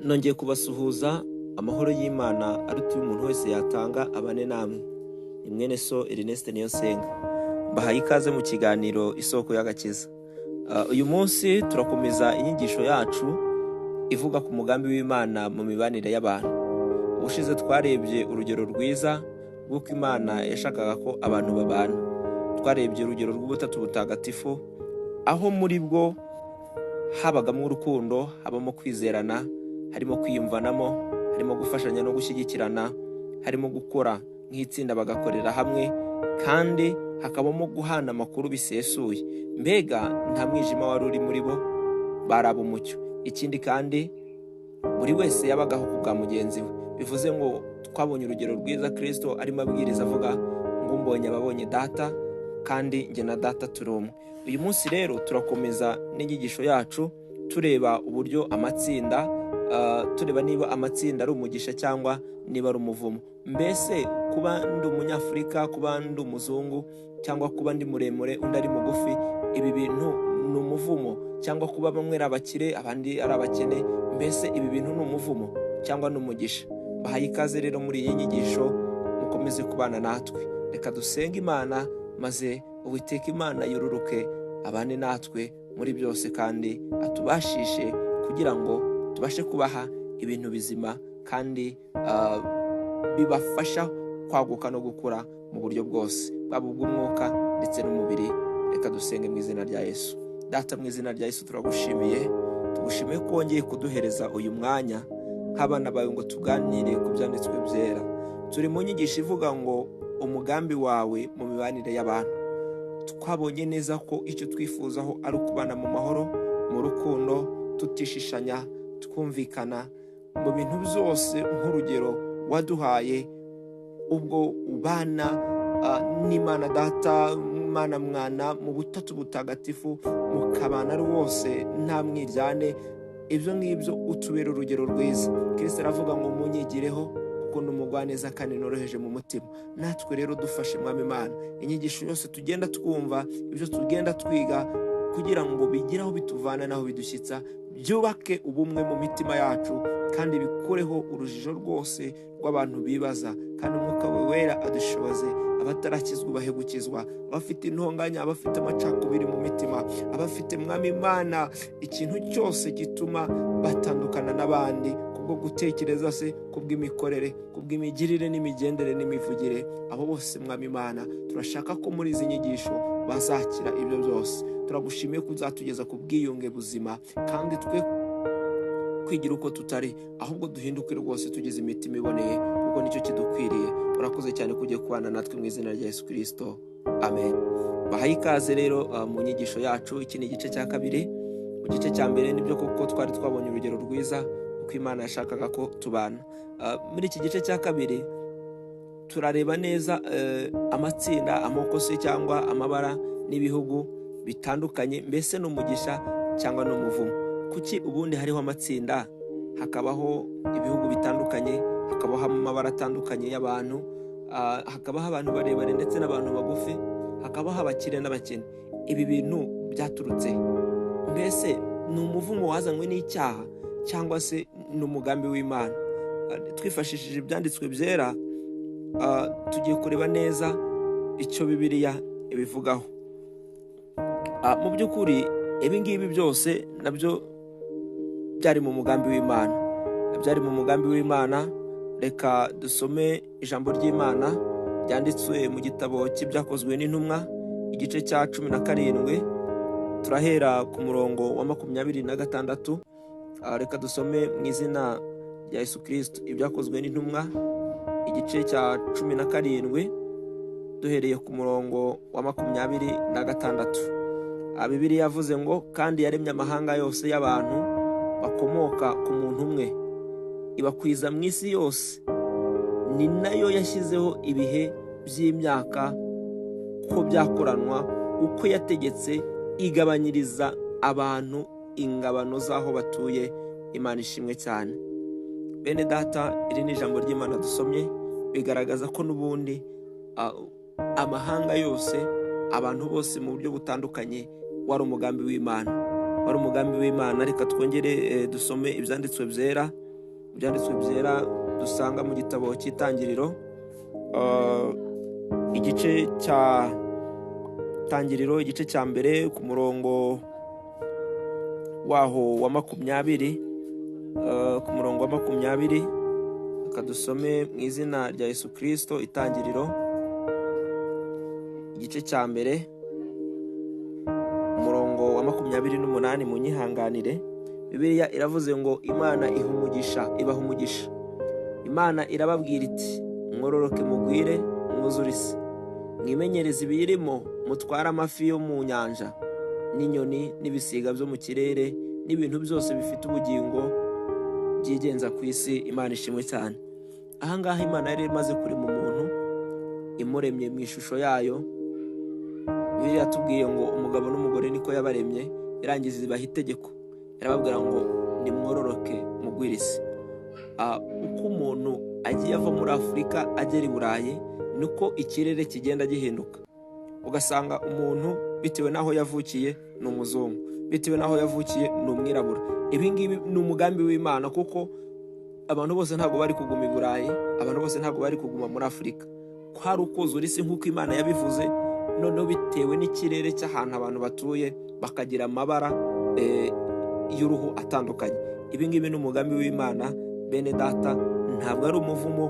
Nongeye kubasuhuza, amahoro y'Imana aruta iyo umuntu wese yatanga abane namwe. Ni mwene so Ernest Niyonsenga. Mbahaye ikaze mu kiganiro Isoko y'Agakiza. Uyu munsi turakomeza inyigisho yacu ivuga ku mugambi w'Imana mu mibanire y'abantu. Ubushize twarebye urugero rwiza rw'uko Imana yashakaga ko abantu babana. Twarebye urugero rw'Ubutatu Butagatifu, aho muri bwo habagamo urukundo, habamo kwizerana, harimo kwiyumvanamo, harimo gufashanya no gushyigikirana, harimo gukora nk'itsinda bagakorera hamwe, kandi hakabamo guhana amakuru bisesuye. Mbega nta mwijima wari uri muri bo, bari ab'umucyo. Ikindi kandi buri wese yabagaho ku bwa mugenzi we. Bivuze ngo twabonye urugero rwiza Kristo arimo abwiriza avuga ngo umbonye ababonye data, kandi njye na data turi umwe. Uyu munsi rero turakomeza n'inyigisho yacu tureba uburyo amatsinda, tureba niba amatsinda ari umugisha cyangwa niba ari umuvumo. Mbese kuba ndi umunyafurika, kuba ndi umuzungu, cyangwa kuba ndi muremure undi ari mugufi, ibi bintu ni umuvumo? Cyangwa kuba bamwe ari abakire abandi ari abakene, mbese ibi bintu ni umuvumo cyangwa ni umugisha? Bahaye ikaze rero muri iyi nyigisho, mukomeze kubana natwe. Reka dusenge Imana, maze Uwiteka Imana yururuke abane natwe muri byose, kandi atubashishe kugira ngo tubashe kubaha ibintu bizima kandi bibafasha kwaguka no gukura mu buryo bwose, bwaba ubw'umwuka ndetse n'umubiri. Reka dusenge mu izina rya Yesu. Data, mu izina rya Yesu turagushimiye, tugushimiye ko wongeye kuduhereza uyu mwanya nk'abana bawe ngo tuganire ku byanditswe byera. Turi mu nyigisho ivuga ngo umugambi wawe mu mibanire y'abantu. Twabonye neza ko icyo twifuzaho ari ukubana mu mahoro, mu rukundo, tutishishanya, twumvikana mu bintu byose, nk'urugero waduhaye ubwo ubana n'Imana Data, Imana Mwana mu Butatu Butagatifu, mukabana rwose nta mwiryane. Ibyo ngibyo utubera urugero rwiza. Kristo aravuga ngo munyigireho kuko ni umugwaneza kandi noroheje mu mutima. Natwe rero dufashe, Mwami Imana, inyigisho yose tugenda twumva, ibyo tugenda twiga, kugira ngo bigire aho bituvana n'aho bidushyitsa, byubake ubumwe mu mitima yacu kandi bikureho urujijo rwose rw'abantu bibaza. Kandi Umwuka we Wera adushoboze, abatarakizwa bahe gukizwa, abafite intonganya, abafite amacakubiri mu mitima, abafite, Mwami Imana, ikintu cyose gituma batandukana n'abandi kubwo gutekereza se, kubw'imikorere, kubw'imigirire n'imigendere n'imivugire, abo bose, Mwami Imana, turashaka ko muri izi nyigisho bazakira ibyo byose. Turagushimiye ko uzatugeza ku bwiyunge buzima, kandi twe kwigira uko tutari, ahubwo duhinduke rwose tugize imitima iboneye, kuko nicyo kidukwiriye. Urakoze cyane ko ugiye kubana natwe, mu izina rya Yesu Kirisito, amen. Bahaye ikaze rero mu nyigisho yacu. Iki ni igice cya kabiri. Mu gice cya mbere nibyo koko twari twabonye urugero rwiza uko Imana yashakaga ko tubana. Muri iki gice cya kabiri turareba neza amatsinda, amoko se cyangwa amabara n'ibihugu bitandukanye, mbese ni umugisha cyangwa ni umuvumo? Kuki ubundi hariho amatsinda, hakabaho ibihugu bitandukanye, hakabaho amabara atandukanye y'abantu, hakabaho abantu barebare ndetse n'abantu bagufi, hakabaho abakire n'abakene? Ibi bintu byaturutse? Mbese ni umuvumo wazanywe n'icyaha cyangwa se ni umugambi w'Imana? Twifashishije ibyanditswe byera, tugiye kureba neza icyo Bibiliya ibivugaho. Mu by'ukuri ibi ngibi byose nabyo byari mu mugambi w'Imana, byari mu mugambi w'Imana. Reka dusome ijambo ry'Imana ryanditswe mu gitabo cy'Ibyakozwe n'Intumwa, igice cya 17, turahera ku murongo wa 26. Reka dusome mu izina rya Yesu Kirisito. Ibyakozwe n'Intumwa, igice cya 17, duhereye ku murongo wa 26. Bibiliya yavuze ngo kandi yaremye amahanga yose y'abantu bakomoka ku muntu umwe, ibakwiza mu isi yose, ni nayo yashyizeho ibihe by'imyaka ko byakoranwa uko yategetse, igabanyiriza abantu ingabano z'aho batuye. Imana ishimwe cyane. Bene data, iri ni ijambo ry'Imana dusomye, bigaragaza ko n'ubundi amahanga yose, abantu bose mu buryo butandukanye, wari umugambi w'Imana, wari umugambi w'Imana. Reka twongere dusome ibyanditswe byera. Byanditswe byera dusanga mu gitabo cy'Itangiriro, igice cya Tangiriro, igice cya mbere, ku murongo waho wa 20, ku murongo wa 20. Reka dusome mu izina rya Yesu Kirisito. Itangiriro, igice cya mbere, umurongo wa 28, mu nyihanganire. Bibiliya iravuze ngo: "Imana iha umugisha, ibaha umugisha. Imana irababwira iti: 'Mwororoke, mugwire, mwuzure isi, mwimenyereze ibiyirimo, mutware amafi yo mu nyanja n'inyoni n'ibisiga byo mu kirere n'ibintu byose bifite ubugingo byigenza ku isi.'" Imana ishimwe cyane. Ahangaha Imana yari imaze kurema umuntu, imuremye mu ishusho yayo. Bibiliya yatubwiye ngo umugabo n'umugore niko yabaremye. Irangiza ibaha itegeko, irababwira ngo: "Nimwororoke, mugwire isi." Uko umuntu agiye ava muri Afurika agera i Burayi, niko ikirere kigenda gihinduka, ugasanga umuntu bitewe n'aho yavukiye ni umuzungu, bitewe n'aho yavukiye ni umwirabura. Ibi ngibi ni umugambi w'Imana, kuko abantu bose ntabwo bari kuguma i Burayi, abantu bose ntabwo bari kuguma muri Afurika. Kwari ukuzura isi nk'uko Imana yabivuze. Noneho bitewe n'ikirere cy'ahantu abantu batuye, bakagira amabara y'uruhu atandukanye. Ibi ngibi ni umugambi w'Imana, bene data, ntabwo ari umuvumo,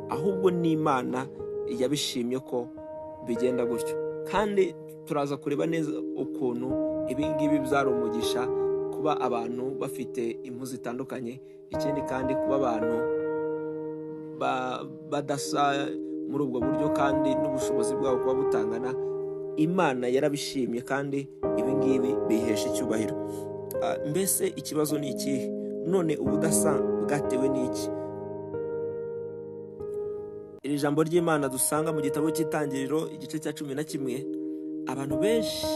ahubwo ni Imana yabishimye ko bigenda gutyo. Kandi turaza kureba neza ukuntu ibi ngibi byari umugisha kuba abantu bafite impu zitandukanye. Ikindi kandi, kuba abantu badasa muri ubwo buryo kandi n'ubushobozi bwabo kuba butangana, Imana yarabishimye kandi ibi ngibi bihesha icyubahiro. Mbese ikibazo ni ikihe none? Ubudasa bwatewe n'iki? Iri jambo ry'Imana dusanga mu gitabo cy'Itangiriro, igice cya 11, abantu benshi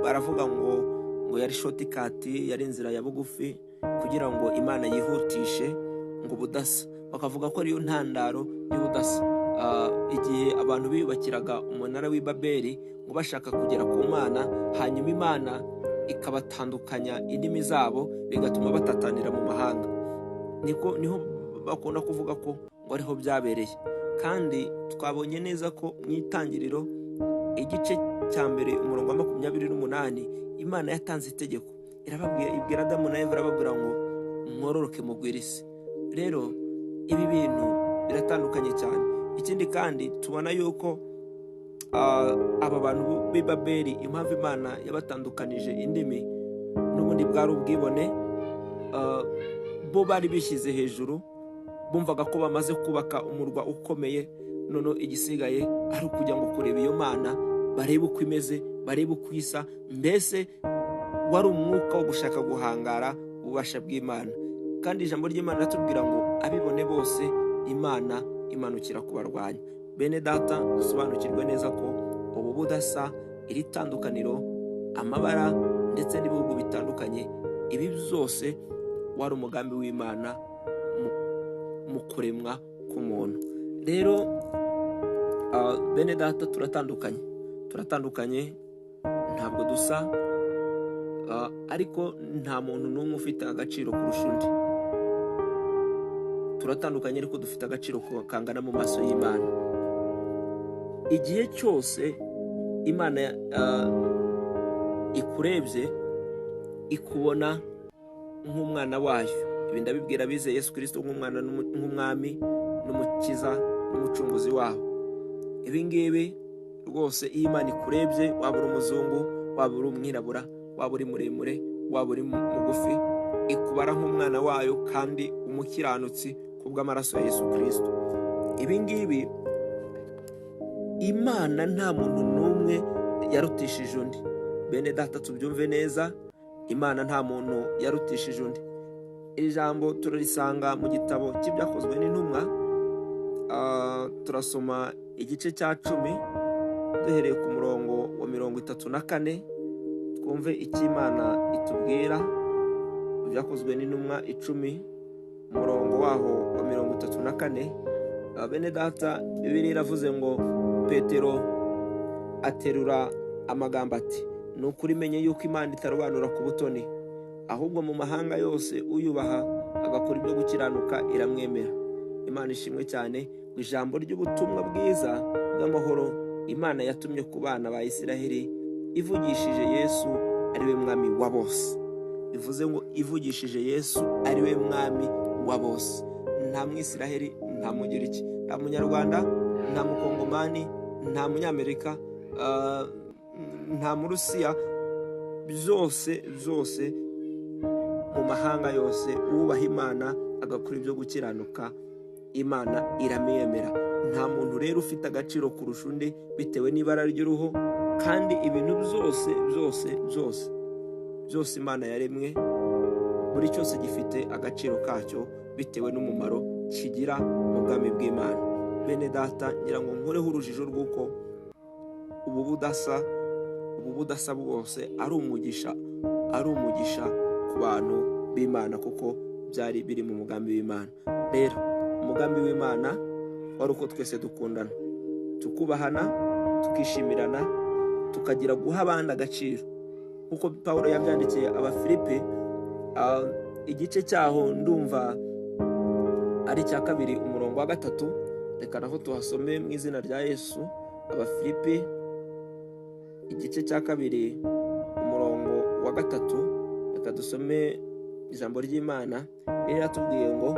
baravuga ngo yari shortcut, yari inzira ya bugufi kugira ngo Imana yihutishe ngo ubudasa, bakavuga ko ariyo ntandaro y'ubudasa. Igihe abantu biyubakiraga umunara w'i Babeli ngo bashaka kugera ku Mana, hanyuma Imana ikabatandukanya indimi zabo, bigatuma batatanira mu mahanga. Niko niho bakunda kuvuga ko ngo ariho byabereye. Kandi twabonye neza ko mu Itangiriro, igice cya mbere, umurongo wa 28, Imana yatanze itegeko, irababwira, ibwira Adamu na Eva, irababwira ngo: "Mwororoke, mugwire isi." Rero ibi bintu biratandukanye cyane. Ikindi kandi, tubona yuko aba bantu b'i Babeli, impamvu Imana yabatandukanije indimi, n'ubundi bwari ubwibone. Bo bari bishyize hejuru, bumvaga ko bamaze kubaka umurwa ukomeye, noneho igisigaye ari ukujya ngo kureba iyo Mana, barebe uko imeze, barebe uko isa. Mbese wari umwuka wo gushaka guhangara ububasha bw'Imana. Kandi ijambo ry'Imana riratubwira ngo abibone bose, Imana imanukira kubarwanya. Bene data, dusobanukirwe neza ko ubu budasa, iri tandukaniro, amabara ndetse n'ibihugu bitandukanye, ibi byose wari umugambi w'Imana mu kuremwa k'umuntu. Rero bene data, turatandukanye, turatandukanye, ntabwo dusa, ariko nta muntu n'umwe ufite agaciro kurusha undi. Turatandukanye, ariko dufite agaciro kangana mu maso y'Imana. Igihe cyose Imana ikurebye, ikubona nk'umwana wayo. Ibi ndabibwira abizeye Yesu Kirisito nk'umwana, nk'umwami n'umukiza n'umucunguzi wabo. Ibi ngibi rwose, iyo Imana ikurebye, waba uri umuzungu, waba uri umwirabura, waba uri muremure, waba uri mugufi, ikubara nk'umwana wayo kandi umukiranutsi kubw'amaraso ya Yesu Kirisito. Ibi ngibi, Imana nta muntu n'umwe yarutishije undi. Bene data, tubyumve neza, Imana nta muntu yarutishije undi. Iri jambo turarisanga mu gitabo cy'Ibyakozwe n'Intumwa. Turasoma igice cya 10, duhereye ku murongo wa 34, twumve icyo Imana itubwira. Ibyakozwe n'Intumwa 10, umurongo waho wa 34. Bene data, Bibiliya iravuze ngo: "Petero aterura amagambo ati: 'Ni ukuri menye yuko Imana itarobanura ku butoni.'" Ahubwo mu mahanga yose uyubaha agakora ibyo gukiranuka iramwemera. Imana ishimwe cyane. Ijambo ry'ubutumwa bwiza bw'amahoro Imana yatumye ku bana ba Isiraheli ivugishije Yesu ari we mwami wa bose. Bivuze ngo ivugishije Yesu ari we mwami wa bose. Nta Mwisiraheli, nta Mugiriki, nta Munyarwanda, nta Mukongomani, nta Munyamerika, nta Murusiya, byose byose mu mahanga yose uwubaha Imana agakora ibyo gukiranuka Imana iramwemera. Nta muntu rero ufite agaciro kurusha undi bitewe n'ibara ry'uruhu, kandi ibintu byose byose byose byose Imana yaremwe, buri cyose gifite agaciro kacyo bitewe n'umumaro kigira mu bwami bw'Imana. Bene data, ngira ngo nkureho urujijo rw'uko ubu budasa bwose ari umugisha, ari umugisha ku bantu b'Imana, kuko byari biri mu mugambi w'Imana. Rero umugambi w'Imana wari uko twese dukundana, tukubahana, tukishimirana, tukagira guha abandi agaciro, nkuko Pawulo yabyandikiye Abafilipi, igice cyaho ndumva ari icya 2 umurongo wa 3. Reka naho tuhasome mu izina rya Yesu. Abafilipi igice cya 2 umurongo wa 3, reka dusome ijambo ry'Imana. Rero yatubwiye ngo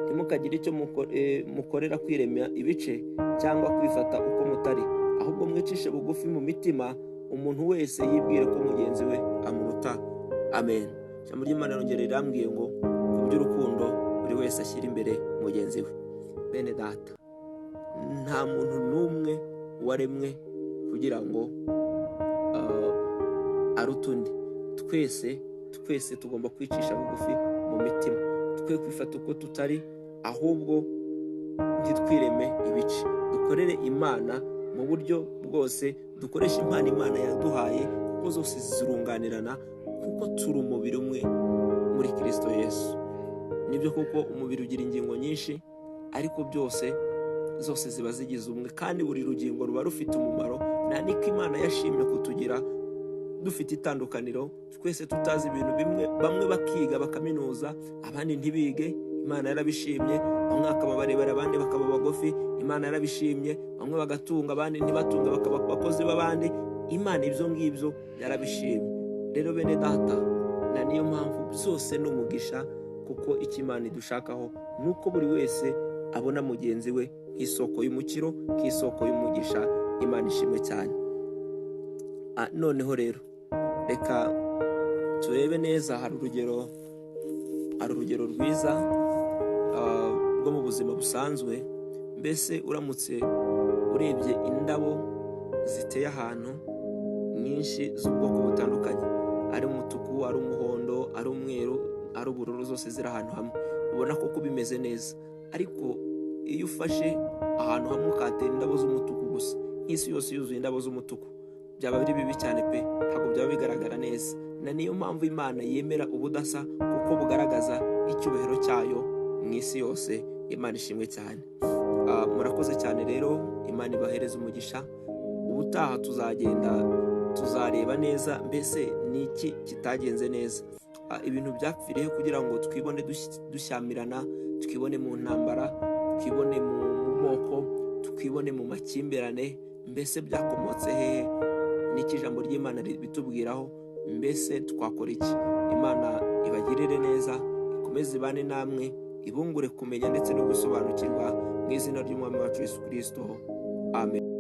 ntimukagire icyo mukorera kwirema ibice cyangwa kwifata uko mutari, ahubwo mwicishe bugufi mu mitima, umuntu wese yibwire ko mugenzi we amuruta. Amen. Ijambo ry'Imana rongera rirambwiye ngo ku by'urukundo buri wese ashyira imbere mugenzi we. Bene data, nta muntu n'umwe waremwe kugira ngo arute undi. Twese twese tugomba kwicisha bugufi mu mitima, twe kwifata uko tutari, ahubwo ntitwireme ibice, dukorere Imana mu buryo bwose, dukoreshe impano Imana yaduhaye, kuko zose zirunganirana, kuko turi umubiri umwe muri Kristo Yesu. Nibyo kuko umubiri ugira ingingo nyinshi, ariko byose zose ziba zigize umwe, kandi buri rugingo ruba rufite umumaro. Na niko Imana yashimye kutugira dufite itandukaniro, twese tutazi ibintu bimwe, bamwe bakiga bakaminuza, abandi ntibige. Imana yarabishimye. Bamwe bakaba barebare, abandi bakaba bagufi. Imana yarabishimye. Bamwe bagatunga, abandi ntibatunga, bakaba abakozi b'abandi. Imana ibyo ngibyo yarabishimye. Rero bene data, na niyo mpamvu byose ni umugisha, kuko icyo Imana idushakaho ni uko buri wese abona mugenzi we nk'isoko y'umukiro, nk'isoko y'umugisha. Imana ishimwe cyane. Noneho rero reka turebe neza. Hari urugero rwiza rwo mu buzima busanzwe. Mbese uramutse urebye indabo ziteye ahantu nyinshi z'ubwoko butandukanye, ari umutuku, ari umuhondo, ari umweru, ari ubururu, zose ziri ahantu hamwe, ubona koko bimeze neza. Ariko iyo ufashe ahantu hamwe ukatera indabo z'umutuku gusa, nk'isi yose yuzuye indabo z'umutuku, byaba biri bibi cyane pe, ntabwo byaba bigaragara neza. Na niyo mpamvu Imana yemera ubudasa, kuko bugaragaza icyubahiro cyayo mu isi yose. Imana ishimwe cyane. Murakoze cyane rero, Imana ibahereze umugisha. Ubutaha tuzagenda tuzareba neza mbese ni iki kitagenze neza, ibintu byapfiriye kugira ngo twibone dushyamirana, twibone mu ntambara, twibone mu moko, twibone mu makimbirane. Mbese byakomotse hehe? N'iki ijambo ry'Imana bitubwiraho? Mbese twakora iki? Imana ibagirire neza, ikomeze ibane namwe, ibungure kumenya ndetse no gusobanukirwa, mu izina ry'Umwami wacu Yesu Kristo. Amen.